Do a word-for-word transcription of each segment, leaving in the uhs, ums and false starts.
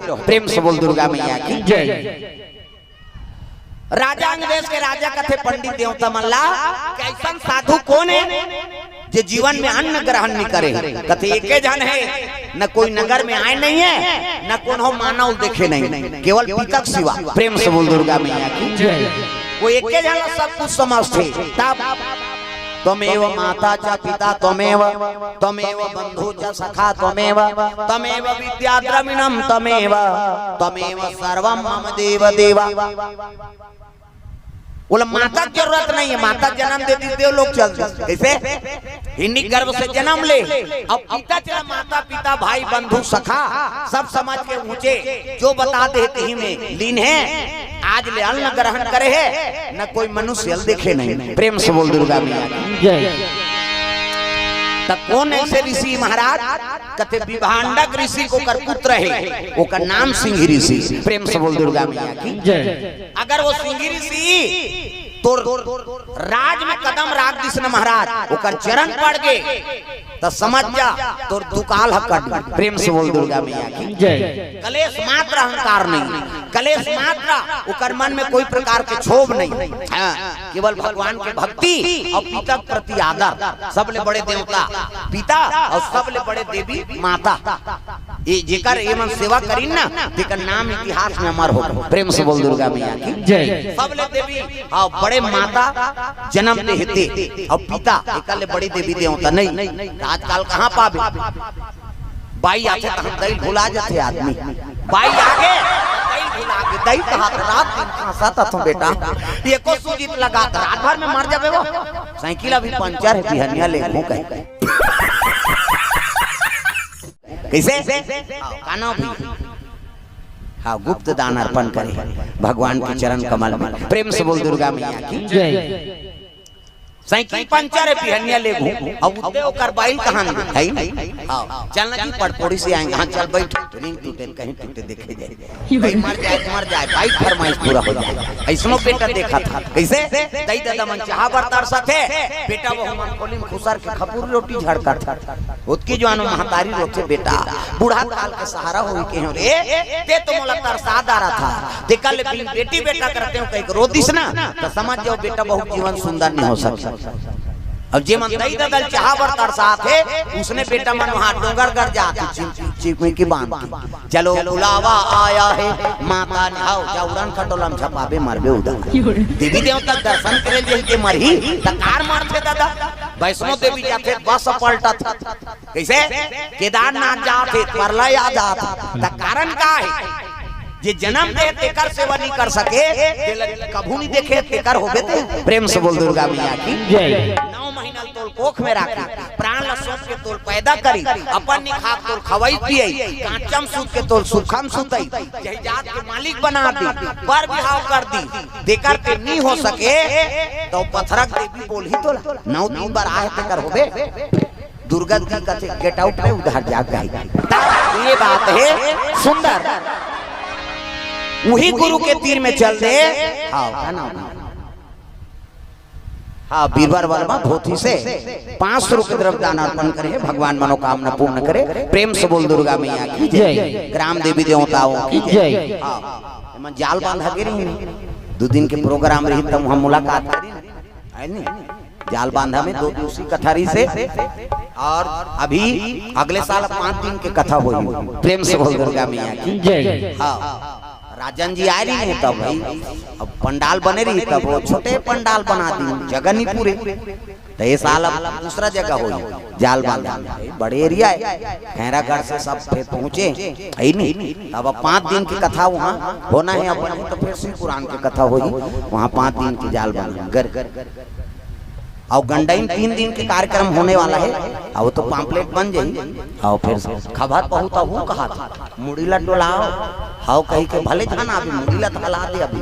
प्रेम से बोल दुर्गा मैया की। जय। राजा अंग देश के राजा कथे पंडित देवता मन ला, कि अइसन साधु कोन हे जे जीवन में अन्न ग्रहण नइ करे? कथे एके झन हे, न कोई नगर में आए नहीं है, न कोनो मानव देखे नहीं, केवल पिता के सिवा। प्रेम से बोल दुर्गा मैया की। जय। वो एके झन ला सब कुछ समझथे। तब त्वमेव माता च पिता त्वमेव, त्वमेव बंधु च सखा त्वमेव, त्वमेव विद्या द्रविणम त्वमेव, त्वमेव सर्वम मम देव देवा। बोला, माता के जरूरत नहीं है, माता जन्म दे दी, देव लोग चल दी। कैसे? हिरणी गर्भ से जन्म ले, अब पिता चला, माता पिता भाई बंधु सखा सब समझ के ऊंचे, जो बता दे तिही में लीन है। आज ले अन्न ग्रहण करे है, न कोई मनुष्य देखे नहीं। प्रेम से बोल दुर्गा मैया की। जय। त कोन ऐसे ऋषि महाराज? कथे विभांडक ऋषि ओकर पुत्र हे, ओकर नाम सिंह ऋषि। प्रेम से बोल दुर्गा मैया की। जय। अगर वो सिंह ऋषि तोर राज में कदम राख दिस न महाराज, ओकर चरण पड़ गे, त समझ जा तोर दुकाल ह कट गे। प्रेम से बोल दुर्गा मैया की। जय। कलेश मात्र, अहंकार नहीं, कलेश मात्र, ओकर मन में कोई प्रकार के क्षोभ नहीं। हाँ, केवल भगवान के भक्ति और पिता के प्रति आदर। सबले बड़े देवता पिता और सबले बड़े देवी माता। ये जेकर ये मन सेवा करिन ना, तेकर नाम इतिहास में अमर हो। प्रेम से बोल दुर्गा मैया की। जय। सबले देवी, हाँ, बड़े माता जन्म दे हे ते, और पिता एकर ले बड़ी देवी देवता नहीं। आजकल कहाँ पाबे? बाई आथे त हम दई भुला जाथे आदमी। बाई आगे, दई भुला गे, दई कहा त रात दिन खांसा त थो बेटा। एको सूजी लगा त रात भर में मर जाबे वो। साइकिल अभी पंचर हे, बिहनिया ले घूं कहे। कैसे? हाँ, काना भी। हाँ, गुप्त दान अर्पण करे भगवान के चरण कमल में। प्रेम से बोल दुर्गा मैया की। जय। साइकिल पंचर हे, बिहनिया ले घूं। अब उत्ते ओकर बाइल कहाँ हे? हाँ, चलना जी, पड़पोड़ी से आएंगे। हाँ, चल बैठ, रिंग टूटे, कहीं टूटे, देखे जाए। कहीं मर जाए, मर जाए, बाइक फरमाइश पूरा हो जाए। ऐसनो बेटा देखा था। कैसे? दई ददा मन चाहा बर तरसथे, बेटा बहू मन कोली में खुसर के खपुर रोटी झड़कत हे। ओतकी जुवान महतारी रोथे, बेटा, बूढ़ा काल के सहारा होई के हो रे, ते तो मोला तरसा डारत हस। तेकर ले बिन बेटी बेटा करते हो कहीं रो दिस ना, त समझ जाओ बेटा बहू जीवन सुंदर नहीं हो सकता। अब जे मन दई ददा ल चाहा बर तरसाथे, उसने बेटा मन वहाँ डोंगरगढ़ जाथे, चिम-, चिम-, चिमकी बांध के। चलो बुलावा आया है, माता ने, हाव, जा उड़न खटोला में झपाबे, मरबे उड़न। देवी देवता के दर्शन करे ले जइके मरही, त कार मरथे ददा। वैष्णो देवी जाथे, बस पलटत। कैसे? केदारनाथ जाथे, परला आ जाथे। त कारण का हे? जे जन्म दे, तेकर सेवा नहीं कर सके, तेला कभू नहीं देखे, तेकर होबे ते। प्रेम से बोल दुर्गा मैया की। जय। नौ महीना तोल कोख में राखे, प्राण ला सौंप के तोल पैदा करी, अपन निखात तोल खवाई पियाई, कांचम सूत के तोल सुखम सुतई, जही जात के मालिक बना दी, बर बिहाव कर दी, तेकर ते नी हो सके, तो पथरक देवी बोलही तोला, नौ दिन बर आहे तेकर होबे। दुर्गा दी कथे, "Get out रे, उधर जा कही।" तब ये बात हे सुंदर, उही गुरु के तीर में चल दे। हाँ, का नाम? हाँ, बीरबर वर्मा भोथी से पाँच सौ रुपये द्रव्य दान अर्पण करे हे, भगवान मनोकामना पूर्ण करे। प्रेम से बोल दुर्गा मैया की जय। जय। ग्राम देवी देवताओं की जय। जय। हाँ, एमन जाल बांधा के रही, दो दिन के प्रोग्राम रही, तब हम मुलाकात करी, है नी? जाल बांधा में दो दिवसीय कथा रही से, और अभी अगले साल पाँच दिन के कथा होही। प्रेम से बोल दुर्गा मैया की। जय। हाँ। राजन जी आए रही नहीं तब भाई, अब पंडाल बने रही तब वो छोटे पंडाल बना दी, जगह नहीं पूरे। तो ये साल अब दूसरा जगह हो जाल बांधा में, बड़े एरिया है, खैरागढ़ से सब फिर पहुंचे, है नहीं। तब अब पाँच दिन की कथा वहाँ होना है, अपन तो फिर शिव पुराण की कथा होगी, वहाँ पाँच दिन की जाल बांधा में। और गंडई में तीन दिन के कार्यक्रम होने वाला है। और वो तो पाम्पलेट बन जाई। और फिर खबर बहुत अहू कहा था, मुड़ी ला डोलाओ, हाव कही के भले झन आवे, मुड़ी ला तो हला दे अभी।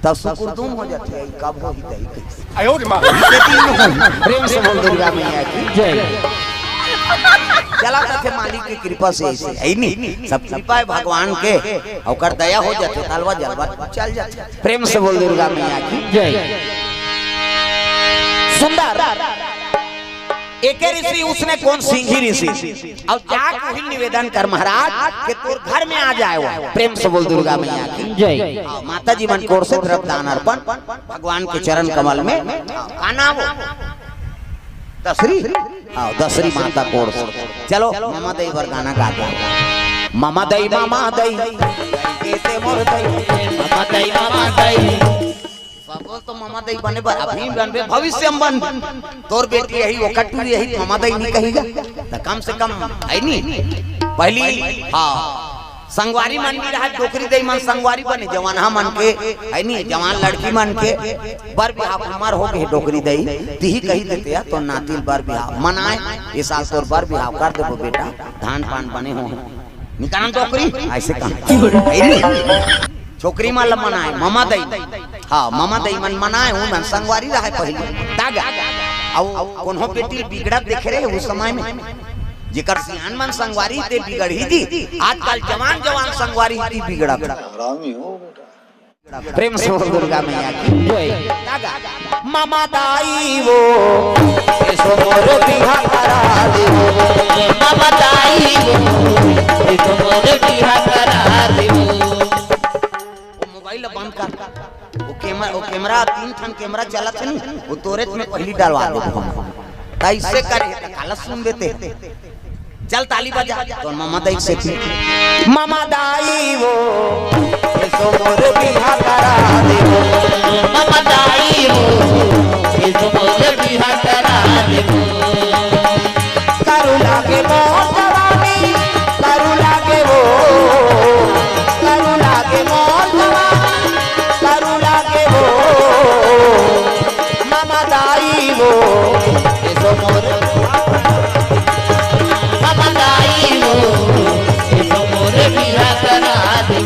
तब सुकुर दुम हो जाते हैं, कब हो ही तही कैसे। आयो रे माँ। प्रेम से बोल दुर्गा मैया की। जय। चला था थे मालिक की कृपा से ऐसे, है नी? सब कृपा है भगवान के, ओकर दया हो जाते, तलवा जलवा चल जाते। प्रेम से बोल दुर्गा मैया की। जय। सुंदर। एके ऋषि उसने कौन, सिंघी ऋषि। अउ जाके उही निवेदन कर महाराज कि तोर घर में आ जाए वो। प्रेम से बोल दुर्गा मैया की जय। हाँ, माता जी मन कोर से द्रव्य दान अर्पण भगवान के चरण कमल में। हाँ, का नाम वो? दसरी। हाँ, दसरी माता कोर से। चलो, ममा दई बर गाना गा दे। ममा दई, ममा दई, कैसे मोर दई, ममा दई, ममा दई। सब बोल तो ममा दई बने बर, अभी बनबे, भविष्य में बन। तोर बेटी यही, ओकर टूरी यही, ममा दई नहीं कहिगा। त कम से कम, है नी? पहली, हाँ, संगवारी मन भी रहा, डोकरी दई मन संगवारी बने, जवान हा मन के, है नी? जवान लड़की मन के, बर बिहाव उमर हो गए डोकरी दई, तिही कही देते या, तो नातिल बर बिहाव मनाए, ये साल तोर बर बिहाव कर देबो बेटा, धान पान बने हो। निकालन डोकरी, ऐसे कहा। है नी? छोकरी मन ल मनाए, ममा दई। हाँ, ममा दई मन मनाए, उमन संगवारी रहे पहली। तागा। अउ कोनो बेटी बिगड़त देखे रहे उस समय में। जेकर सियान मन संगवारी ते बिगड़ही जी, आजकल जवान जवान संगवारी ती बिगड़त। हरामी हो बेटा। प्रेम से बोल दुर्गा मैया की जय। तागा। ममा दाई वो, एसो मोर बिहा करा दे वो। ममा दाई वो, एसो मोर बिहा करा दे वो। वो मोबाइल बंद कर। वो कैमरा, वो कैमरा, तीन ठन कैमरा चलत है नी, वो तोरे में पहली डलवा दे फोन। ताई से करे, त काला सुन देते। चल ताली बजा। तो ममा दाई से थी। ममा दाई वो, एसो मोर बिहा करा दे वो। ममा दाई वो, एसो मोर बिहा करा दे वो। करू लागे मोर जवानी, करू लागे वो, करू लागे मोर जवानी, करू लागे वो। ममा दाई वो, एसो मोर, ममा दाई वो, एसो मोर बिहा करा दे।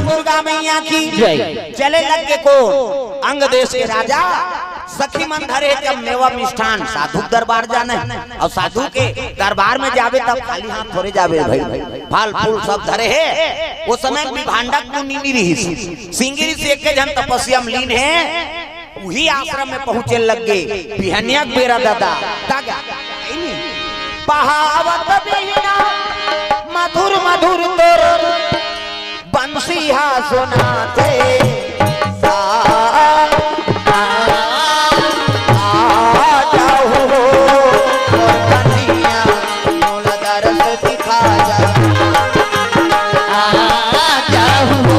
दुर्गा मैया की जय। चले लग के कौन? अंग देश के राजा। सखी मन धरे जब मेवा मिष्ठान, साधु के दरबार जाने, अउ साधु के दरबार में जाबे तब खाली हाथ थोड़े जाबे भाई, फल फूल सब धरे हे। वो समय विभांडक मुनि नहीं रही, सिंघी ऋषि एक झन तपस्या में लीन हे। उही आश्रम में पहुंचे लग गे। बिहनिया के बेरा दादा, तागा। पहावत बिहना मधुर मधुर तोर बंसी हा सुनाथे। आ, आ, आ जाहू हो मोर कन्हैया, मोला दरस दिखा जा। आ जाहू हो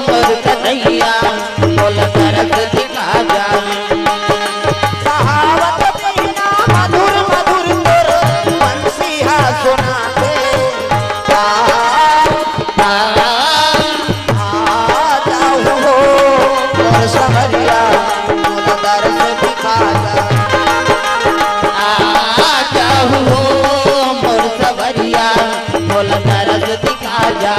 मोर कन्हैया, मोला दरस दिखा जा। कहावत बिहना मधुर मधुर तोर बंसी हा सुनाथे। आ, आ, आ जाहू हो मोर संवरिया, मोला दरस दिखा जा। आ जाहू हो मोर संवरिया, मोला दरस दिखा जा।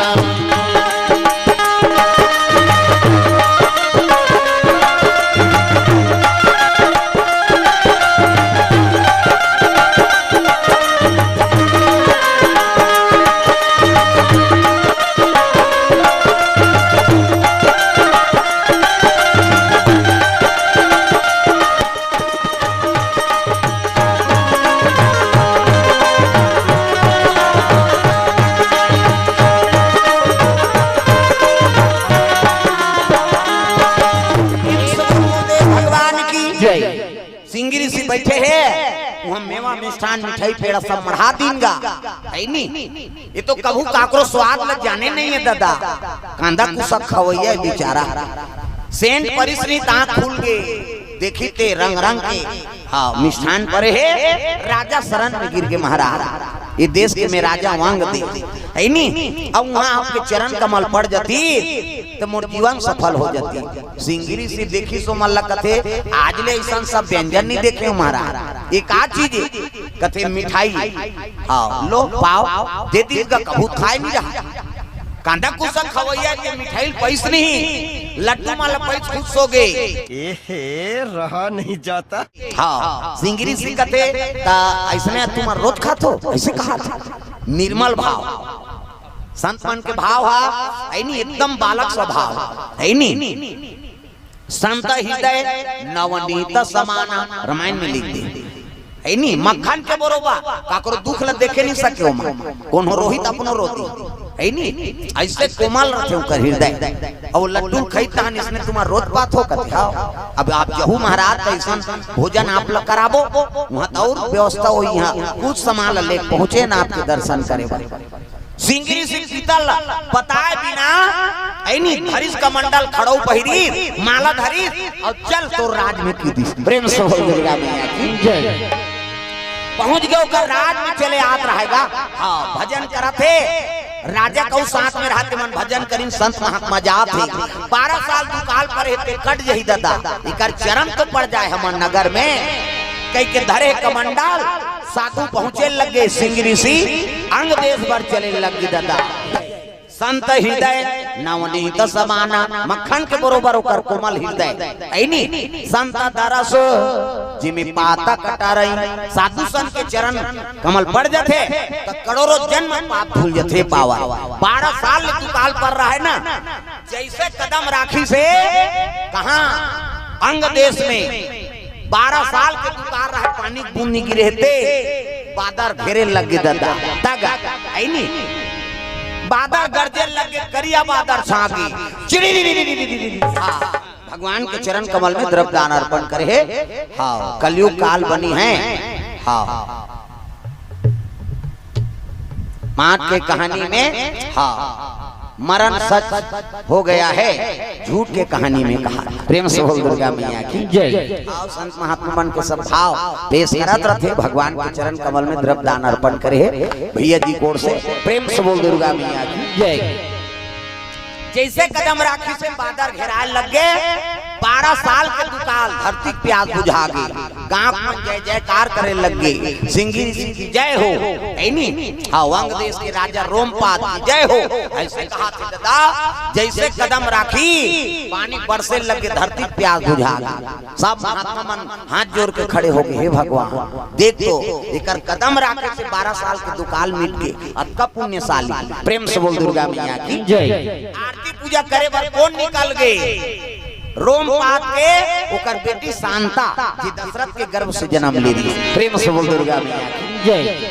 भगवान की जय। सिंघी ऋषि बैठे हे, वहाँ मेवा मिष्ठान मिठाई पेड़ा सब मढ़ा दीन गा, है नी? ये तो कभू काकरो स्वाद ल जाने नहीं है दादा। कांदा कुसक खवैया है बेचारा। सेंट परिस नी त आँख खुल गे, देखी ते रंग रंग के। हाँ, मिष्ठान परे हे, राजा शरण में गिर गे महाराज। ये देश के में राजा वांग दे, है नी? अब वहाँ आपके चरण कमल पड़ जाती, त मोर जीवन सफल हो जाती। सिंघी ऋषि देखिस ओ मन ला कथे, आज ले अइसन सब व्यंजन नहीं देखे हो महाराज। ये का चीज है? कथे मिठाई। हाँ, लो पाव, दे दीस गा, कभू खाए नहीं रहा। कांदा कुसा खवैया के मिठाई ल पइस नहीं, लड्डू मन ल पइस खुश होगे। एहे, रहा नहीं जाता। हाँ, सिंगरी से कथे, त अइसने तुमन रोज खाथो, अइसे कहा था। निर्मल भाव, संत मन के भाव हा, है नी, एकदम बालक स्वभाव, है नी। संत हृदय नवनीत समाना, रामायण में लिख दे, है नी, मक्खन के बरोबर, काकरो दुख ल देखे नहीं सके ओमा, कोनो रोही त अपनो रोती, है नी। अइसे कोमल रथे ओकर हृदय। अउ लड्डू खई तहन इसने तुम्हार रोज पाथो कथे, हाँ। अब आप जहू महाराज त अइसन भोजन आप ल कराबो, वहाँ त अउ व्यवस्था होई, यहाँ कुछ सामान ल लेके पहुँचे ना आपके दर्शन करे बर। सिंगरी सिंह पीतल बताए बिना, ऐनी धरिस कमंडल खड़ऊ पहिरी, माला धरिस, अउ चल तोर राज में कूदिस। प्रेम से बोल दुर्गा मैया की। जय। पहुंच गए ओकर राज में, चले आत रहेगा। हाँ, भजन करत हे, राजा कहू साथ में रहते मन भजन करिन, संत महात्मा जात हे। बारह साल दुकाल पर हे, ते कट जही ददा, एकर चरण तो पड़ जाए हमर नगर में। कई के धरे कमंडल, साधु पहुंचे लगे सिंगरी सी, अंग देश भर चले लगे ददा। संत हृदय नवनीत समाना, मक्खन के बरोबर ओकर कोमल हृदय। ऐनी संत दरस जिमि पातक टरई, साधु संत के चरण कमल पड़ जथे, त करोड़ों जन्म पाप धुल जथे पावन। बारह साल ले दुकाल पर रहे ना, जैसे कदम राखिस हे, कहाँ? अंग देश में। बारह साल के दुकाल रहे, पानी के बूंद नी गिरे हे ते, बादर घेरे लगे ददा। तग, ऐनी? बादर गरजे लगे, करिया बादर छागी। चिड़ी री री री री री री। हाँ, भगवान के चरण कमल में द्रव्य दान अर्पण करे हे। हाँ, कलयुग काल बनी है। हाँ। मात के कहानी में, हाँ, मरण सच हो गया है, झूठ के कहानी में कहा। प्रेम से बोल दुर्गा मैया की। जय। आओ, संत महात्मा मन के सब भाव पेश करत रथे, भगवान के चरण कमल में द्रव्य दान अर्पण करे हे भैया जी कोर से। प्रेम से बोल दुर्गा मैया की। जय। जैसे कदम राखिस हे बादर घेराए लग गे, बारह साल के दुकाल धरती के प्यास बुझा गे। गांव के मन जय जयकार करे लग गे, सिंगरी सिंह की जय हो, ऐनी? हाँ, अंग देश के राजा रोमपाद की जय हो, ऐसे कहा थे ददा। जैसे कदम राखी, पानी बरसे लग गे, धरती के प्यास बुझा गे। सब महात्मा मन हाथ जोर के खड़े हो गे, हे भगवान, देख तो, एकर कदम राखे से बारह साल के दुकाल मिट गे, अतका पुण्यशाली। प्रेम से बोल दुर्गा मैया की। जय। आरती पूजा करे बर कोन निकल गे? रोमपाद के ओकर बेटी शांता, जे दशरथ के गर्भ से जन्म ले रही। प्रेम से बोल दुर्गा मैया की। जय।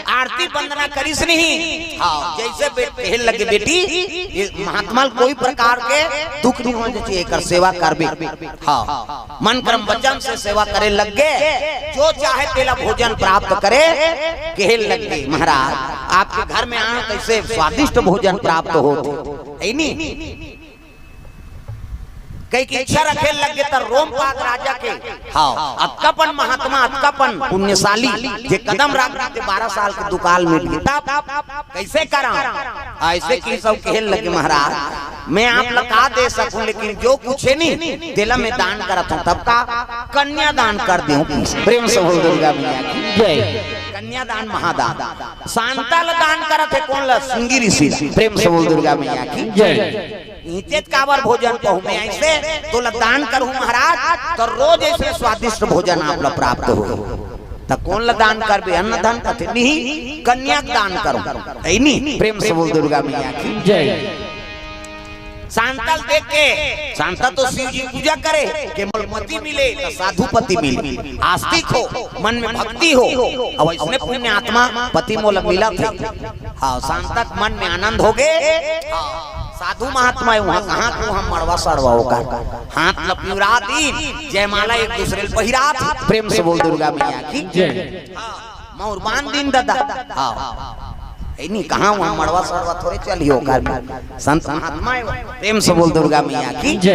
आरती वंदना करिस नहीं। हाँ, जैसे बे-, कहे लगे, बेटी, ये महात्मा ल कोई प्रकार के दुख नहीं होना चाहिए, एकर सेवा करबे। हाँ, मन कर्म वचन से सेवा करे लग गे, जो चाहे तेला भोजन प्राप्त करे, कहे लग गे, महाराज, आपके घर में आए कैसे स्वादिष्ट भोजन प्राप्त होत हे, ऐनी? कई के इच्छा रखे लग गे त रोमपाद राजा के, हाँ, अतकापन महात्मा, अतकापन पुण्यशाली, जे कदम राख दे बारह साल के दुकाल मिट गे, तब कैसे करा? ऐसे कि सब कहे लगे, महाराज, मैं आप ला का दे सकूं, लेकिन जो कुछ हे नी, तेला मैं दान करत हूं। तब का? कन्या दान कर देहूं। प्रेम से बोल दुर्गा मैया की। जय। कन्या दान महादान। शांता ला दान करत हे कोन ला? सिंगी ऋषि ला। प्रेम से बोल दुर्गा मैया की। जय। इहिंचे त काबर भोजन पहूं मैं ऐसे, तोला दान करहूं महाराज, त रोज ऐसे स्वादिष्ट भोजन आप ला प्राप्त हो। त कोन ला दान करबे? अन्न धन कथे नहीं, कन्या के दान करो। ऐनी? प्रेम से बोल दुर्गा मैया की। जय। शांता ल देख के, शांता तो शिव जी पूजा करे के मोल पति मिले, त साधु पति मिले, आस्तिक हो, मन में भक्ति हो, अब ऐसने पुण्य आत्मा पति मोला मिलत हे। हाँ, शांता के मन में आनंद हो गे। हाँ, साधु महात्मा हे, वहाँ कहाँ को हम मड़वा सड़वा होकर हाथ ल पिवरा दीन, जयमाला एक दूसरे ल पहिरा दीन। प्रेम से बोल दुर्गा मैया की। जय। हाँ, मौर बांध दीन दादा। हाँ, ऐनी? कहाँ वहाँ मड़वा सड़वा थोड़े चली होकर। संत महात्मा हे, प्रेम से बोल दुर्गा मैया की। जय।